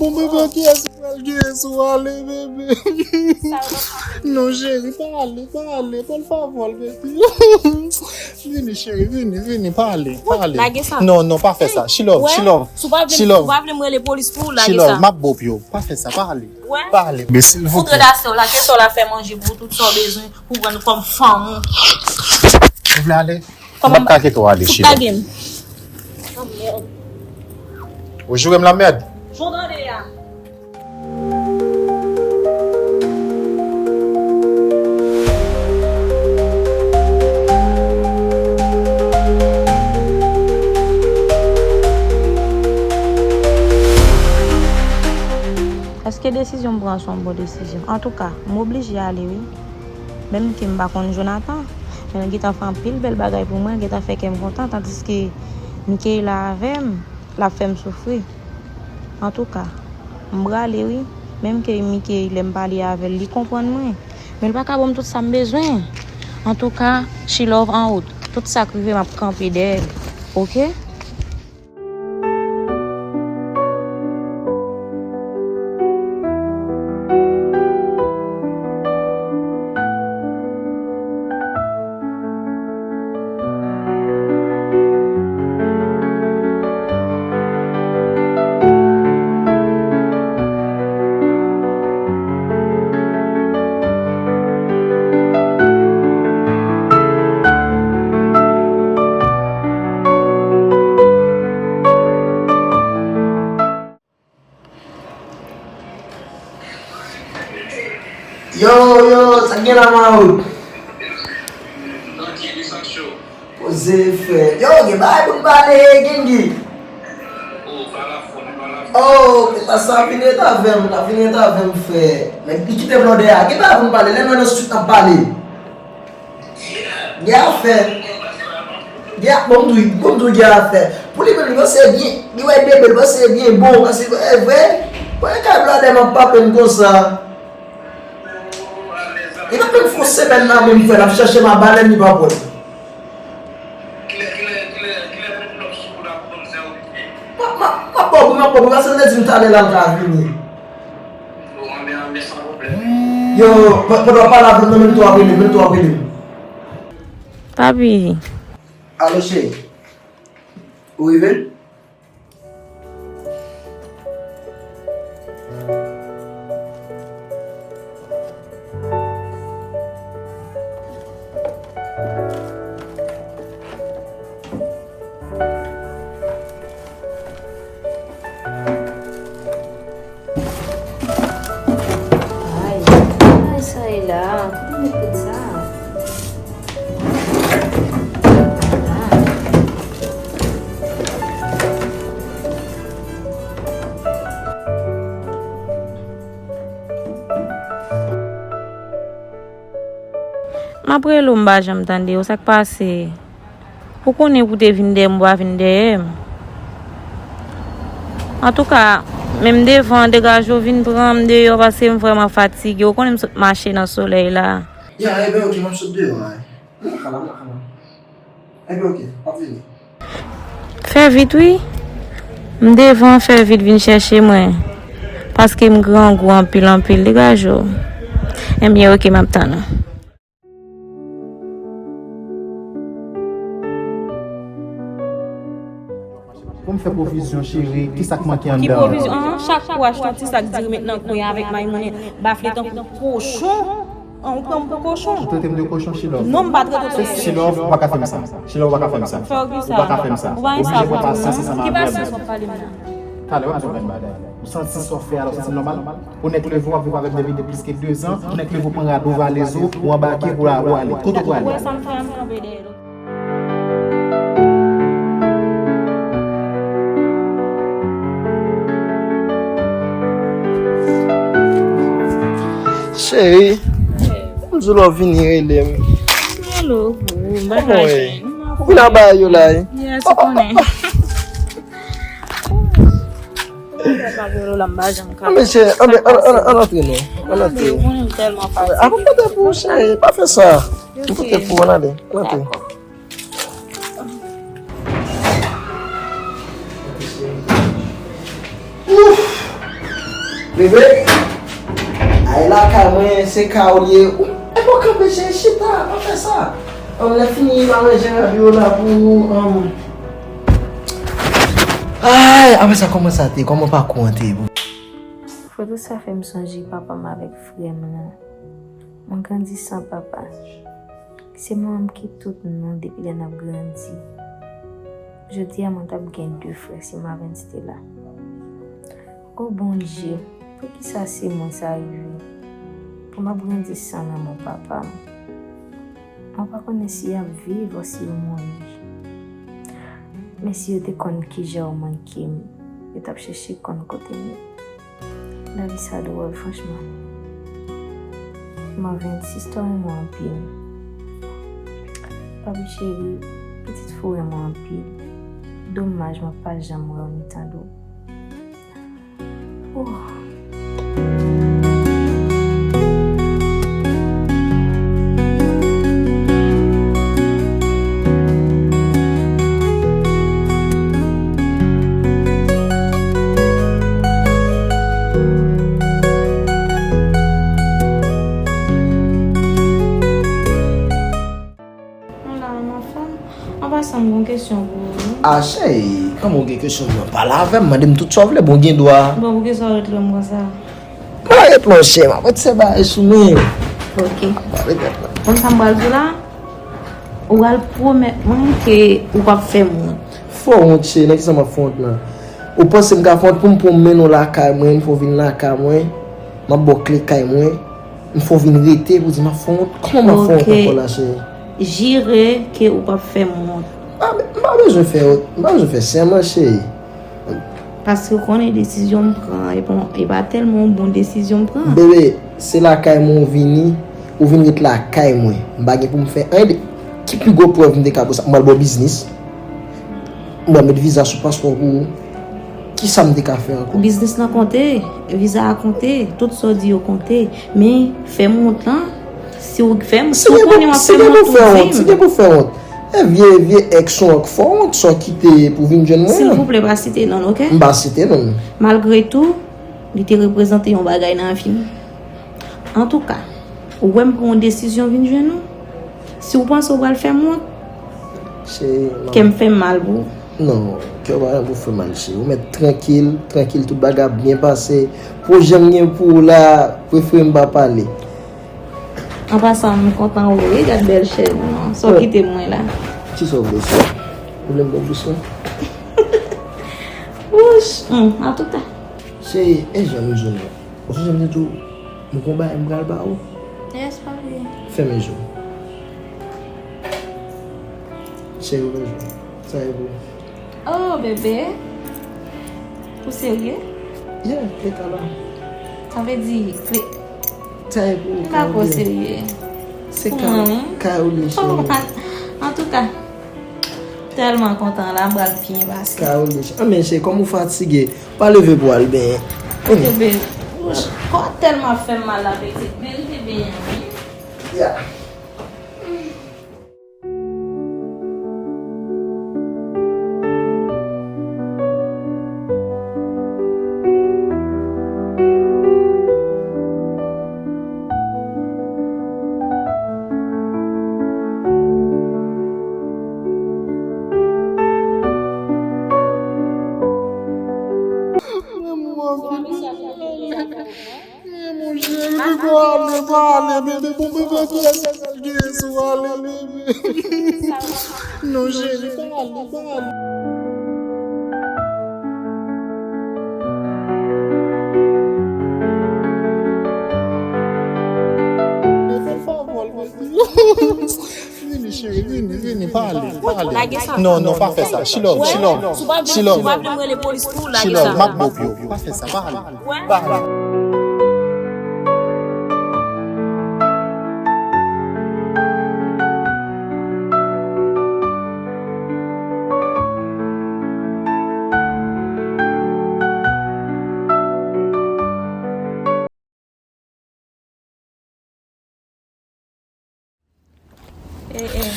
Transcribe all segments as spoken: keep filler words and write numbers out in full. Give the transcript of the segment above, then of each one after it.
Bebe, kiyès ou pral genyen si w ale, bebe? Non, cheri, pa ale, pa ale, pa l favòl, bebe. Vini, cheri, vini, vini, pa ale, pa ale. Lage sa. Non, non, pa fè sa. Chilove, Chilove, Chilove. Si w pa vle m rele polis pou ou, lage sa. Chilove, m ap bop yo. Pa fè sa, pa ale. Pa ale, bebe, silvouplè. Ou dwe dase w la, kèt w la fè manje pou tout sa w bezwen pou pran kòm fanm ou. Ou vle ale? M ap ka kite w ale, Chilove. Ou joure m la mèd. Jan w tande a. Èske desizyon m pran an se yon bon desizyon? Antouka, m oblije ale wi. Menm ke m pa konn Jonathan, men l gentan fè anpil bèl bagay pou mwen, l gentan fè kè m kontan, tandiske Mickey la avè m, l ap fè m soufri. Antouka, m prale wi, menm ke Mickey lè m pale avè l, li konprann mwen, men l pa ka ban m tout sa m bezwen. Antouka, Chilove an wout, tout sa k rive m ap kanpe dèyè l, oke? Yo, yo, sa k gen la, Mawout? Poze fè. Yo, gen bagay pou n pale, Gengi. Oh, pita sa, vin ret avè m, la vin ret avè m, frè. Nèg ki kite blòdè a. Gen bagay pou n pale, lè nou nan street n ap pale. Gen afè. Gen a-, bon, m di w, bon, m di w gen afè. Pou li menm, li panse byen, li wè bebe, li panse byen bon, panse, e vre. Mwen kay blòdè m ap pape m konsa. Li pa menm fè yon semèn nan menm, frè, l ap chèche m a balèn, li pa pran. M ap, m ap, m ap ba w bri, m ap ba w bri, paske l te di m talè la l ka vini. Yo, pandan w pale avè m nan, menm tou ap rele m, menm tou ap rele m. Papi. Alo, cheri. Ou rive? Ay, ay, sa e la. Kote m met kout sa? Ah. M ap rele w, m pa janm tande w. Sa k pase? Ou konnen pou w te vin dèyè m, ou pa vin dèyè m. Antouka, men m devan, degaje w vin pran m deyò paske m vrèman fatige. Ou konnen m sot mache nan solèy la. Ya, ebyen, oke, m ap sot deyò a. M lakay la, m lakay la. Ebyen, oke, m ap vini. Fè vit, wi. M devan, fè vit, vin chèche mwen. Paske m grangou anpil, anpil. Degaje w. Ebyen, oke, m ap tann ou. Pou m fè pwovizyon, cheri, kisa k manke anndan an? Ki pwovizyon? An, chak fwa w achte yon ti sak diri met nan kwen avèk may mounen, bafle tankou kochon. An, ou pran m pou kochon? Ou trete m de kochon, Chilove? Non, m pa trete w de kochon. Chilove, ou pa ka fè m sa. Chilove, ou pa ka fè m sa. Fè w ki sa? Ou pa ka fè m sa. Ou pa gen sa pou fè m. Ou oblije pran pasyans ansanm avè m. Ki pasyans w ap pale m la? Talè, w ap di yon grenn bagay. Ou santi sa w fè a la, w santi l nòmal? Ou nèk leve w ap viv avèk m depi de plis ke dezan, ou nèk leve w pran rad ou vale zo, ou anbake pou w ale. Kote w prale? Ou wè sa m fè a, m kanpe dèyè l. Cheri, m di w lè w vini rele m. Alo, boo, m pa ka jwenn ou. Ou vin aba yo la, wi. Yes, ou konnen. Ou pa vle la, m pa janm ka. Mesye, ann, ann, ann, ann antre non. Ann antre. Ou konnen m tèlman fatige. Akonpòte pou ou, cheri, pa fè sa. M pote pou ou, ann ale. Ann antre. Dakò. Ouf! Bebe, ay lakay mwen, se ka ou ye. Ou, e bon kanpe cheri, chita, pa fè sa. Ann, lè fini, m a ranje rad yo la pou ou. Ann. Ay, apre sa, kòman sa te? Kòman pakou an te? Foto sa fè m sonje papa m avèk frè m nan. Mwen grandi san papa. Se manman m ki tout nou depi lè n ap grandi. Jodi a, mwen t ap gen de frè si Mavens te la. O Bondye, poukisa se mwen sa rive? Pou m ap grandi san lanmou papa m. Mwen pa konnen si y ap viv ou si yo mouri. Men si yo te konn kijan ou manke m, yo t ap chèche konn kote m ye. Lavi sa dwòl, franchman. Mavens, istwa renmen w anpil. Papi cheri, pitit fi w renmen w anpil. Domaj mwen pa janm wè w ni tande w. Oh. Mwen la, m anfòm. An pasan, m gen yon kesyon pou ou, wi. A, cheri, kòman w gen kesyon pou mwen? Pale avè m, mande m tout sa w vle, bon, w gen dwa. Bon, poukisa w ret lè m konsa? Pa ret non, cheri, m ap retire bagay sou mwen. Ok. Pa ret non. Konn sa m pral di w la? Ou pral pwomèt mwen ke ou p ap fè m wont. Fè w wont, cheri, nan kisa m ap fè w wont la? Ou panse m ka fè w wont pou m pran w mennen w lakay mwen, pou w vin lakay mwen? M ap ba w kle kay mwen. M fè w vin rete pou di m ap fè w wont. Kòman m ap fè w wont ankò la, cheri? Jire ke ou p ap fè m wont. M pa, m pa bezwen fè, m pa bezwen fè sèman, cheri. Paske ou konnen desizyon m pran, e pa, e pa tèlman yon bon desizyon m pran. Bebe, se lakay mwen ou vini, ou vin ret lakay mwen. M pa gen pou m fè anyen de, ki pi gwo prèv m te ka ba w sa? M pral ba w biznis. M pral met viza sou paspò pou ou. Kisa m te ka fè ankò? Biznis lan konte, viza a konte, tout sa w di yo konte. Men, fè m wont lan, si w fè m, si w konnen w ap fè m wont, ou di m. Si gen pou fè wont, e vye, vye èks ou an k fè w wont, sa w kite pou vin jwenn mwen an. Silvouplè, pa site non l, ok? M pa site non l. Malgre tou, li te reprezante yon bagay nan vi m. Antouka, ou wè m pran yon desizyon vin jwenn ou. Si w panse w pral fè m wont, cheri, kè m fè m mal pou ou. Non, kè w pa gen pou fè mal, cheri. Ou mèt trankil, trankil, tout bagay ap byen pase. Pwojè m gen pou ou la, prefere m pa pale. An pasan, m kontan wè w, wi, gad bèl chèz ou non. Sa w kite mwen la. Kisa w vle, cheri? Ou vle m ba w bous lan? Wouch, hmm, antouka. Cheri, e jan m di w non. Ou sonje m te di w, m gon bagay m pral ba ou? Yes, papi. Fèmen je w. Cheri, ouvè je w. Sa e pou ou. Oh, bebe. Ou serye? Yeah, e ka la. Sa vle di, kle-, sa e pou ou, m pa ko serye. Se ka, ka ou li, cheri. Antouka, tèlman kontan la, m pral byen pase. Ka ou li, cheri. Anben, cheri, kòm ou fatige, pa leve pou al benyen. Bebe, kò tèlman ap fè m mal la, pitit. Merite benyen, wi. Yeah. Monchè, bebe, pa ale, pa ale, bebe, bon, bebe, bebe, sa l genyen sou ale, bebe. Non, cheri, pa ale, pa ale. Fè favò, bebe. Vini, cheri, vini, vini, pale, pale. Non, non, pa fè sa. Shilove, Shilove, Shilove. Shilove, m ap bo pou yo. Pa fè sa, pale. Pale.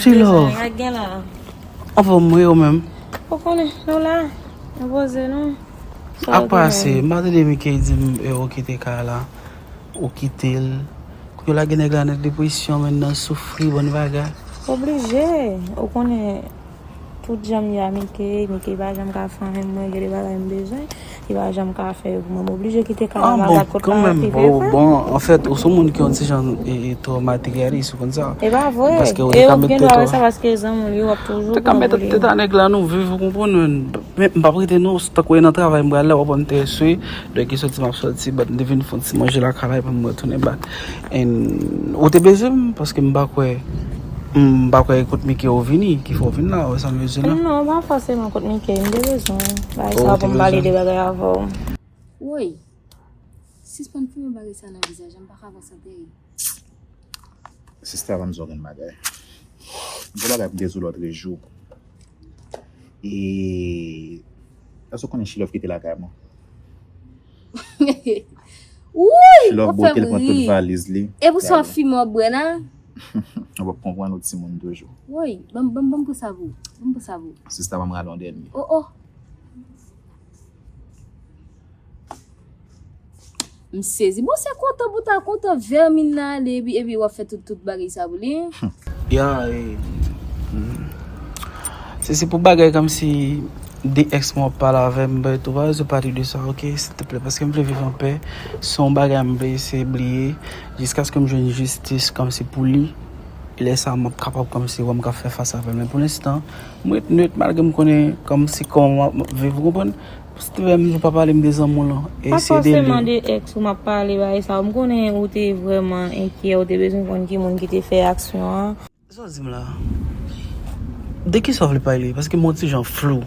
Sila. Anfòm wi, ou menm? Ou konnen, nou la. Nou poze nou. Sa yo te menm. Apa se, m pa tande Mickey di m, e, ou kite kay la, ou kite l. Kounye la gen nèg la nan depresyon, men nan soufri, bann bagay. Oblije, ou konnen tout jan m ye a Mickey, Mickey pa janm ka fè anyen pou mwen, gen de bagay m bezwen, li pa janm ka fè yo pou mwen. M oblije kite kay la, m pa ka kot la, bon, bon, anfèt, ou se yon moun ki yon ti jan, e, e, twò materyalis, ou konn sa. E pa vre. Paske ou te ka mete tèt ou. Sa paske zanmi w, w ap toujou pran pou li. Te ka mete tèt a nèg la, nou viv, ou konprann, men, men m p ap rete non, tankou e nan travay m pral la, w ap wè m te eswe, lè ki soti m ap soti, but m te vin fè yon ti manje lakay la, epi m retounen back. And ou te bezwen m, paske m pa kwè, m pa kwè e kot Mickey ou vini, ki fè w vin la, ou sa m bezwen la. Non, pa fòseman kot Mickey, m te bezwen w. Bagay sa pou m pale de bagay avè w. Woy, sispann fimen bagay sa nan vizaj, m pa ka wè sa tèyè. Sista, ban m di w yon grenn bagay. M gen bagay pou m te di w lòtrejou. E, èske w konnen Chilove kite lakay mwen? Woy, Chilove bote l, pran tout valiz li. E pou sa w ap fimen w ap bwè la? W ap konprann ou timoun toujou. Woy, ban m, ban m, ban m pran sa pou ou. Ban m pran sa pou ou. Sista, ban m rale yon dènye. Oh, oh. M sezi. Bon, se kontan pou ta kontan vèmin nan ale, epi, epi w ap fè tout, tout bagay sa pou li. Ya, e, mm. Se, se pou bagay kòmsi de ex mwen ap pale avè m, but ou pa bezwen pale de sa, oke, silteplè, paske m vle viv an pè. Se yon bagay m vle eseye bliye, jiskaske m jwenn jistis kòmsi pou li. Lè sa a, m ap kapab kòmsi wè m ka fè fas avè l. Men pou lenstan, m ret nwit, malgre m konnen kòmsi kòman m ap viv, ou konprann? Silteplè, m di w pa pale m de zanmi w lan. Eseye de li. Pa fòseman de ex ou m ap pale, bagay sa yo. M konnen ou te vrèman enkyè, ou te bezwen konn ki moun ki te fè aksyon an. Sa w di m la? De kisa w vle pale? Paske m yon ti jan flou.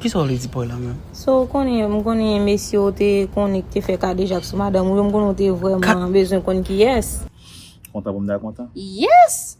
Kisa w vle di pa w la menm? So, ou konnen, m konnen mesye ou te konnen ki te fè kadejak sou madanm ou yo, m konnen ou te vrèman bezwen konn kiyès. Kontan pou m ta kontan? Yes!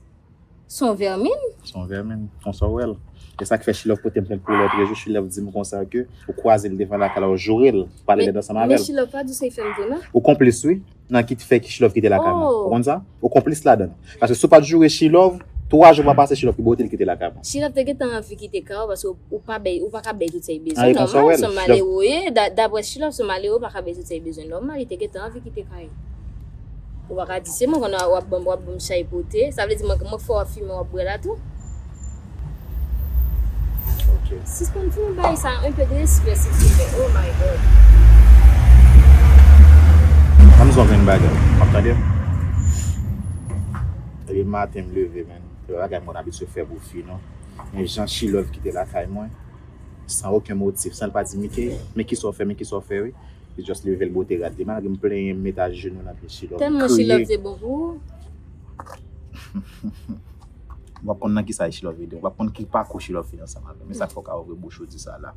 Se yon vèmin. Se yon vèmin. Konsa w wè l. E sa k fè Chilove pote m plent pou lòtrejou. Chilove di m konsa ke ou kwaze l devan lakay la, ou joure l, pale lèd ansanm avè l. Men Chilove pa di w sa l fè m tou non. Ou konplis wi, nan ki fè ki Chilove kite lakay mwen. Ou konn sa? Ou konplis ladan l. Paske si w pa t joure Chilove, twa jou pa pase Chilove ki bote l kite lakay mwen. Chilove te gentan anvi kite kay ou paske ou pa bay, ou pa ka bay tout sa l bezwen. Nòmal, se yon malewo w ye, da-, daprè Chilove, se yon malewo, ou pa ka bay tout sa l bezwen. Nòmal, li te gentan anvi kite kay ou. Ou pa ka di se mwen konn w ap ban m, w ap ban m chay pote. Sa vle di mwen, mwen fè w ap fimen w ap bwè la tou. Ok. Sispann fimen bagay sa, un peu de respect, s'il te plaît. Oh my God. Ban m di w yon grenn bagay. W ap tande? Depi maten m leve, man. Se pa bagay mwen abitye fè pou fi, non. Men jan Chilove kite lakay mwen, san okenn motif, san l pa di Mickey, men kisa w fè, men kisa w fè, wi. Li just leve l bote rad li. Malgre m plenyen m met ajenou nan pye Chilove, m kriye. Tèlman Chilove te bon pou ou. W ap konn nan kisa Chilove ede w. W ap konn ki pakou Chilove fè ansanm avè m. E sa k fè w ka ouvri bouch ou di sa la.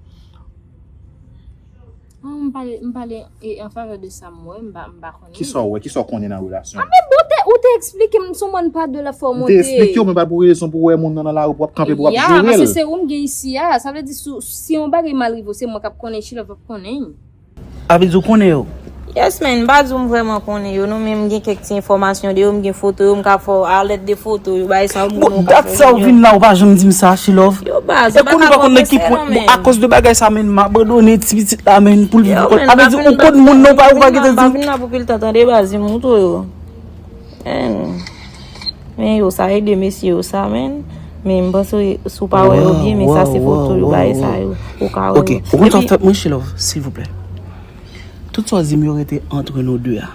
Ah, m pale, m pale, e, an favè de sa m wè, m pa, m pa konnen. Kisa w wè, kisa w konnen nan relasyon an? Ah, men bon, ou te, ou te eksplike m, se yon mòn pa de la fò monte. M te eksplike w, men pa pou rezon pou w wè moun nan nan lari, pou w ap kanpe, pou w ap joure l. Ya, paske se ou m gen isi a. Sa vle di, si, si yon bagay mal rive w, se mwen k ap konnen, Chilove p ap konnen. A vle di w konnen yo? Yes, man, m pa di w m vrèman konnen yo, non, men m gen kèk ti enfòmasyon de yo, m gen foto yo, m ka fè w alèd de foto yo, bagay sa yo, m konnen w ka fè yo. Dat sa w vin la, ou pa janm di m sa, Chilove. Yo, baz, e kounye ou pa konn nan ki pwen, bon, akoz de bagay sa, men, m abandone ti pitit la, men, pou l viv kò l. A vle di, ou konn moun nan, ou pa, ou pa gentan di m. M pa vin la pou pil tan, tande, baz, m montre w yo. Men, men yo, sa ede mesye yo sa, men. Men m panse si w pa wè yo byen, men sa se foto yo, bagay sa yo. Ou ka wè yo. Ok, ou konn sa w fè pou mwen, Chilove, silvouplè? Tout sa w di m yo rete antre nou de a.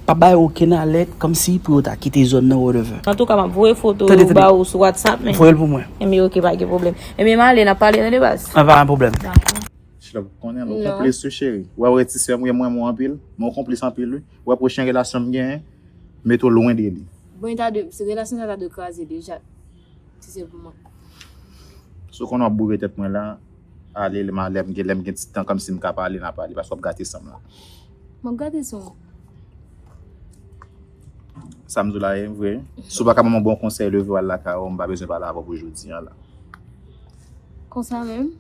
Pa bay okenn alèt, kòmsi pou yo ta kite zòn nan, whatever. Antouka, m ap voye foto yo ba ou sou WhatsApp, men. Voye l pou mwen. Enben, ok, pa gen pwoblèm. Enben, m ale, n ap pale, tande, baz. A, pa gen pwoblèm. Dakò. Chilove, ou konnen l, ou konplis wi, cheri. Ou wè, ou wè ti sè m, wi, m renmen w anpil. Men ou konplis anpil, wi. Ou wè, pwochen relasyon m genyen, mete w lwen de li. Bon, e ta dwe, se relasyon sa ta dwe kraze deja. Si se pou mwen. Si w konnen w ap boure tèt mwen la, ale, lè m, lè m gen, lè m gen ti tan kòmsi m ka pale, n a pale, paske w ap gate san m la. M ap gate san w. Sa m di w la, e vre. Si w pa ka ban m yon bon konsèy, leve w al lakay ou, m pa bezwen pale avè w pou jodi a la. Konsa menm?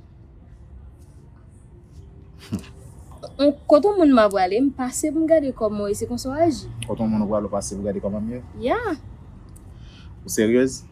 Kote yon moun m ap prale, m pase pou m gade kòman w ye, se konsa w aji. Kote yon moun ou prale, w pase pou gade kòman m ye? Ya. Ou seryez?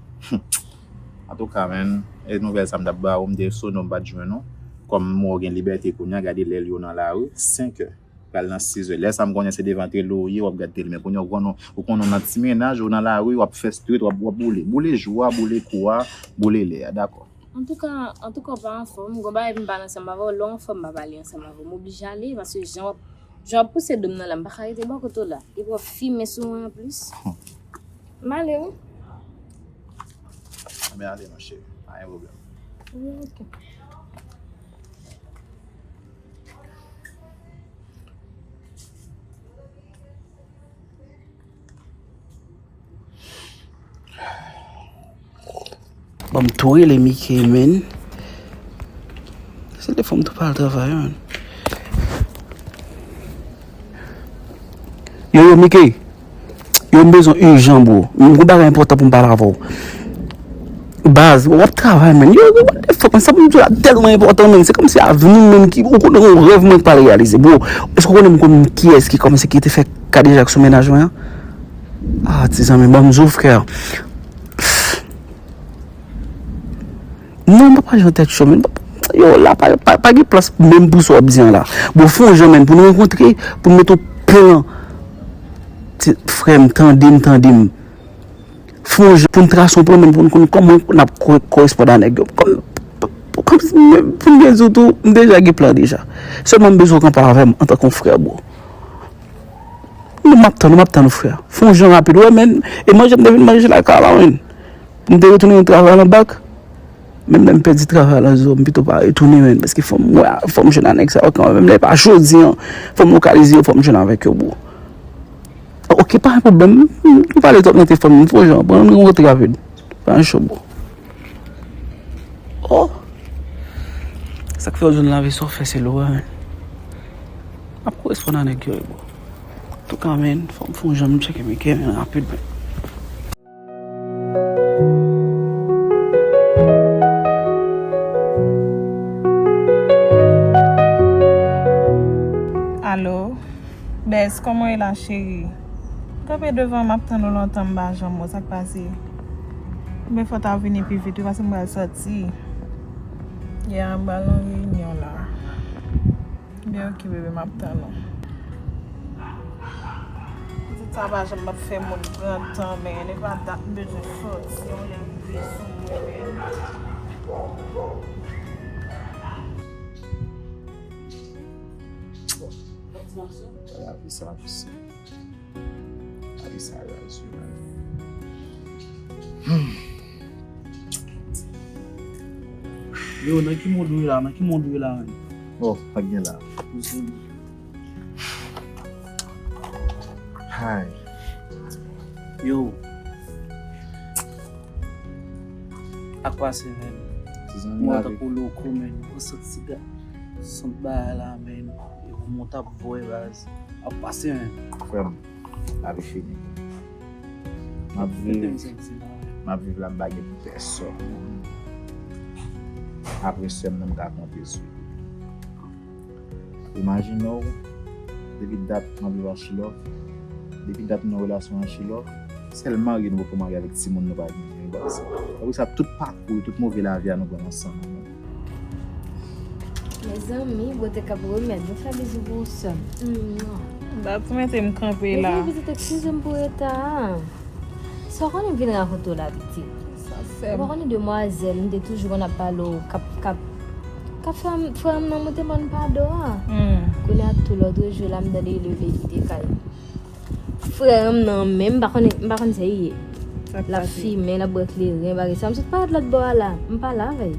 Antouka, man, e nouvèl sa m t ap ba ou, m te sone w, m pa t jwenn ou. Kòm mwen gen libète kounye a, gade lè l yo nan lari, senk è. Pral nan sis è. Lè sa m konnen se devan tele w ye, w ap gad tele. Men kounye a, ou konnen, ou konnen w nan ti mennaj, ou nan lari, w ap fè street, w ap, w ap boule. Boule jou a, boule kou a, boule lè a, dakò. Antouka, antouka, w pa anfòm. Gon bagay pou m pale ansanm avè w. Lè w anfòm, m pa pale ansanm avè w. M oblije ale, paske jan w ap, jan w ap pouse do m nan la, m pa ka rete bò kote w la. Epi w ap fimen sou mwen anplis. M ale, wi. Anben, ale, mon cheri. Pa gen pwoblèm. Wi, ok. Bon, m tou rele Mickey, man. Se te fò m tou pa al travay, man. Yo, yo, Mickey. Yo, m bezwen ijan, bro. M gon bagay enpòtan pou m pale avè w. Baz, w ap travay, man. Yo, yo, what the fuck, man? Sa pou m di w la tèlman enpòtan, man. Se kòmsi avni m, man, ki, ou konnen yon rèv mwen k pral reyalize, bro. Èske w konnen m konn kiyès ki kòmanse ki te fè kadejak sou mennaj mwen an? Ah, ti zanmi, ban m di w, frè. Non, m pa pale jan tèt cho, man. Yo, la, pa, pa, pa gen plas menm pou sa w ap di an la. Bon, fè yon jan, man, pou nou rankontre, pou n mete yon plan. Ti frè m, tande m, tande m. Fè yon jan pou n trase yon plan, man, pou n konn kòman n ap ko-, koresponn a nèg yo. Kòm, kòm si, men, pou m byen di w tou, m deja gen plan deja. Sèlman m bezwen w kanpe avè m antanke yon frè, bro. Non, m ap tann ou, m ap tann ou, frè. Fè yon jan rapid, wè, man. E manje m te vin manje lakay la, man. M te retounen nan travay lan bak. Menm lè m pèdi travay lan, zo, m pito pa retounen, man, paske fò m wè, fò m jwenn a nèg sa yo kanmenm. Lè pa jodi an, fò m lokalize yo, fò m jwenn avèk yo, bro. Ok, pa gen pwoblèm. M, m pale twòp nan telefòn, m fò jan, pran rankontre rapid. Pa gen cho, bro. Oh! Sa k fè yo di w nan lavi sa w fè se lorè, man. M ap koresponn a nèg yo, bro. Antouka, man, fò m fè yon jan m tcheke Mickey, man, rapid, man. Alo? Bès, kòman w ye la, cheri? M kanpe devan, m ap tann ou lontan, m pa janm wè w, sa k pase? Oubyen fò w ta vini pi vit, wi, paske m pral sòti. Ya, m pral nan reyinyon la. Byen, ok, bebe, m ap tann ou. Pitit sa pa janm ap fè moun pran tan, men li pa dat m bezwen sòti, yon lè m bezwen mwen menm. Lavi sa difisil. Lavi sa raz wi, man. Hmm. Yo, nan ki mond ou ye la? Nan ki mond ou ye la, man? Oh, pa gen la. Hay. Yo. Ak pase, man. Ti zanmi. Mwen tankou loko, man. Mwen santi ga-, santi bagay la, man. E pou mwen t ap voye baz. Ap pase, man. Frè m, lavi fini. M ap viv, m ap viv la, m pa gen pèsòn. Apre sè m nan, m ka konte sou li. Imajine w, depi dat m ap viv ak Chilò, depi dat m nan relasyon ak Chilò, sèl marye nou poko marye avèk timoun nou pa genyen, baz. Apre sa, tout pakou, tout move lavi a nou pran ansanm. Mezanmi, bote k ap remèt, nou fè bizou pou ou sè m. Mwa. Dat ou mete m kanpe la. Mezanmi, pitit, eskize m pou reta a. Sa w konnen m vin rakonte w la, pitit. Sa sè m. Ou pa konnen demwazèl, m te toujou konn ap pale w, k ap, k ap, k ap fè m, frè m nan monte ban m padon a. Hmm. Kounye a tou lòtrejou la, m tande li leve kite kay. Frè m nan menm, m pa konnen, m pa konn sa li ye. L ap fimen, l ap bwè kleren, bagay sa. M sot parèt lòt bò a la, m pale avè l.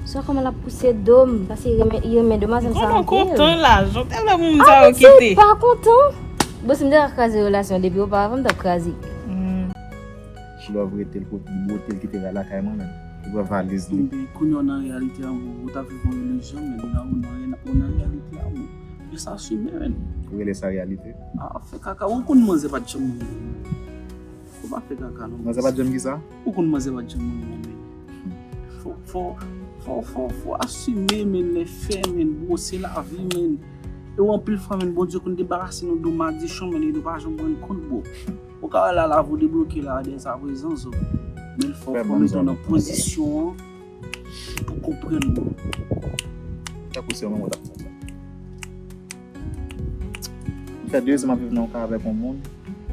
Sa kòman l ap pouse do m, paske li renmen, li renmen demwazèl sa anpil. Kòman kontan la, jan w te vle pou moun sa yo kite. Ah, men se pa kontan. Bon, si m te ka kraze relasyon depi oparavan, m t ap kraze. Hmm. Chilò rete l kot li, bwote l kite lakay mwen menm. Li pran valiz li. Ebyen, kounye a w nan reyalite a, ou t ap viv yon ilizyon, men la ou nan, ou nan reyalite a, ou jis asime, men. Ou rele sa reyalite? Ah, fè kaka, ou konn manzè pa t janm renmen w. Ou pa fè kaka non. Manzè pa t janm ki sa? Ou konn manzè pa t janm renmen w, men. Fò, fò, fò, fò, fò asime, men, lè fè, men, bro, se lavi, men. E w anpil fwa, men, Bondye konn debarase nou de madichon, men, e nou pa janm rann kont, bro. Ou ka wè la, lavi w debloke la, dèzaprezan, zo. Men fò, fò mete w nan pozisyon an pou konprann, bro. Tankou se yon moun w t ap pran. M fè de zan m ap viv nan yon kay avèk yon moun,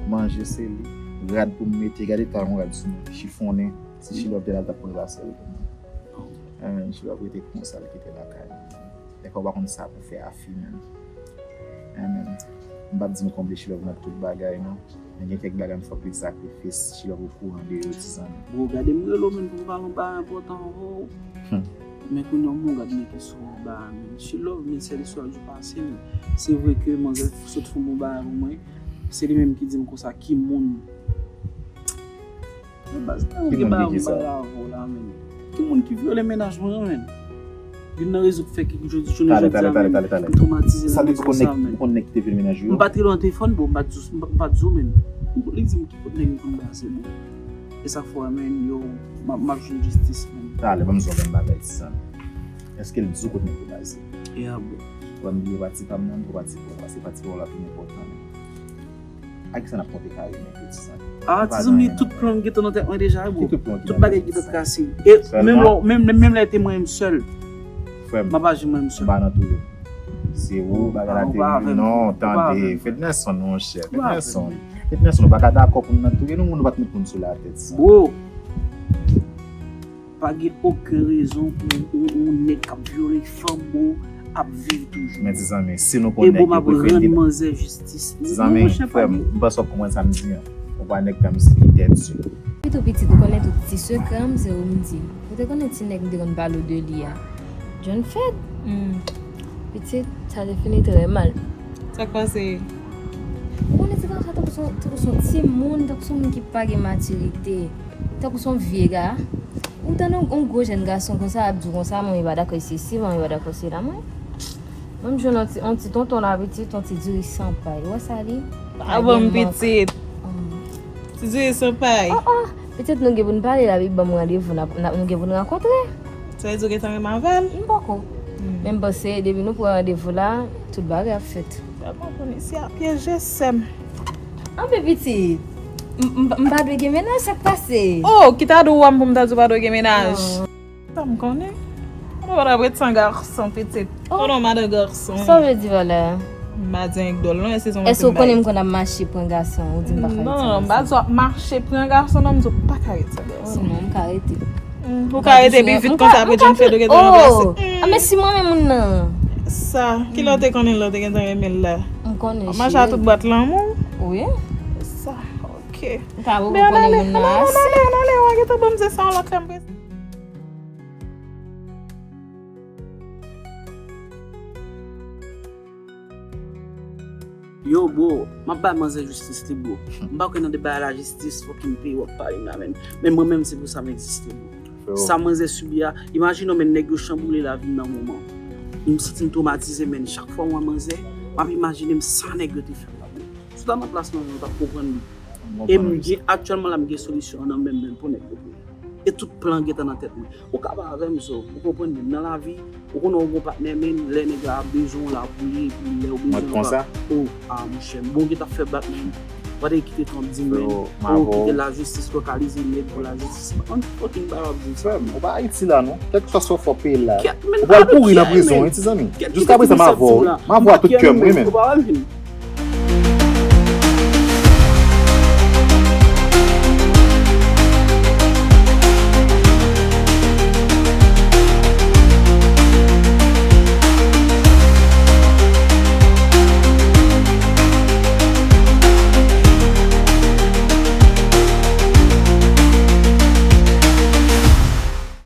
manje se li, rad pou m mete, gade ta yon rad sou mwen, chifonnen, si Chilòv te la, l t ap pran glasè l pou mwen. Enben, Chilòv rete konsa, l kite lakay. Dèfwa w pa konn sa pou fè a fi menm. Enben, m p ap di m konble Chilòv nan tout bagay, non. Men gen kèk bagay m fòk li sakrifye, Chilòv okouran de yo, ti zanmi. Bro, gade m rele w menm pou m pale yon bagay enpòtan, ho. Hmm. Men kounye a, m gad men ki sou anba a, men. Chilòv, men se listwa di pase, men. Se vre ke manzè sot fè yon bon bagay pou mwen. Se li menm ki di m konsa ki moun. Men baz, ki moun ki ki sa? Ki moun ki vyole mennaj mwen, men. Youn nan rezon k fè ke jodi, jounen jodi a, men, m twomatize nan rezon sa, men. Ou konn nèg ki te vyole mennaj ou yo? M pa t rele w nan telefòn, bro, m pa t di w, m pa t di w, men. Li di m ki kot nèg yo konn baze, men. E sa k fè, men, yo, m ap, m ap jwenn jistis, men. Talè, ban m di w yon bagay, ti zanmi. Èske l di w kot nèg yo baze? Yeah, bro. Ban m bliye pati pa m nan, bro, pati pa w la, se pati pa w la pi enpòtan, men. A kisa n ap konte kare men, ti zanmi? Ah, ti zanmi, tout plan m gentan nan tèt mwen deja, bro. Tout bagay gentan trase. E menm lè, menm, menm lè te mwen menm sèl. Frè m, m ap aji mwen menm sèl. M pa nan touye w. Se ou, bagay la te vin, non, tande. Fednerson, monchè. Fednerson. Fednerson, nou pa ka dakò pou n nan touye nou, nou pa t met moun sou latèt sa. Bro. Pa gen okenn rezon pou yon, yon nèg k ap vyole fanm, bro, ap viv toujou. Men ti zanmi, si nou konn nèg yo prefere li. E bro, m ap rann manzè jistis. Ti zanmi, frè m, m panse w ap konprann sa m di an. Ou pa nèg tanm si li tèt di. Pi tou pitit, ou konnen tout ti sekrè m, se ou m di. Ou te konnen ti nèg m te konn pale w de li a. John Fed, hmm, pitit, sa te fini trè mal. Sa k pase? Ou konnen ti gason sa tankou se yon, tankou se yon timoun, tankou se yon moun ki pa gen matirite. Tankou se yon vye ga. Ou tande yon, yon gwo jèn gason konsa ap di w konsa, manmi pa dakò sesi, manmi pa dakò sela, mwen. Mwen, m jwenn yon ti, yon ti tonton la, pitit, yon ti diri san pay. Ou wè sa li? Pa ban m pitit. Ti diri san pay. Oh, oh, pitit, nou gen pou n pale la, wi, ban m randevou, n ap, n ap, nou gen pou n rankontre. Sa vle di w gentan renmen avè l? M poko. Hmm. Men m panse, depi nou pran randevou la, tout bagay ap fèt. Sa bon, kounye a pyeje sè m. Anben pitit, m, m, m pa dwe gen mennaj, sa k pase? Oh, ki ta di w a m pou m ta di w pa dwe gen mennaj? Non. Sa m konnen. Ou pa t ap ret san gason, pitit. Oh. Ou non madan gason. Sa w vle di, valè? M pa di anyen k dwòl, non, e se sa w... Èske w konnen m konn ap mache pran gason, ou di m pa ka ret san gason? Non, non, non, m pa di w ap mache pran gason, non, m di w pa ka ret san gason. Sinon, m ka rete. Hmm, ou ka rete pi vit konsa, apre John Fed ou gentan ranplase. Oh! Ah, men si mwen menm moun nan. Sa, kilè w te konnen lè w te gentan renmen l la? M konnen. W ap mache a tout bwat lanmou? Wi. Sa, ok. M ka poko konnen moun nan ase. Men ann ale, ann ale, ann ale, w a gentan ban m se sa yon lòt lè m prese. Yo, bro, m ap bay manzè jistis li, bro. M pa kwè nan de bagay lajistis, fucking peyi w ap pale m la, men. Men mwen menm, se pou sa m egziste, bro. Sa manzè sibi a, imajine w, men, nèg yo chanboule lavi m nan moman. M santi m twomatize, men. Chak fwa m wè manzè, m ap imajine m sa nèg yo te fè m la, men. Si w ta nan plas manzè, w t ap konprann li. E m gen, aktyèlman la, m gen solisyon an nan men m, men, pou nèg yo, bro. E tout plan gentan nan tèt mwen. Ou ka pa avè m, so, ou konprann, men nan lavi, ou konnen ou gon patnè, men lè nèg la ap bezwen w la pou li, epi lè ou bezwen l pa. Oh, ah, monchè, m bon, ou gentan fè bak, men. W a te kite tan ap di, men, oh, kite lajistis lokalize nèg pou lajistis. An fucking bagay w ap di sa. Frè m, ou pa Ayiti la, non. Kèlkeswa sa w fè w peye l la. Ou pral pouri nan prizon, wi, ti zanmi. Jiskaprezan, m avè w, wi. M avè w ak tout kè m, wi, men. Ou pa wè m vin.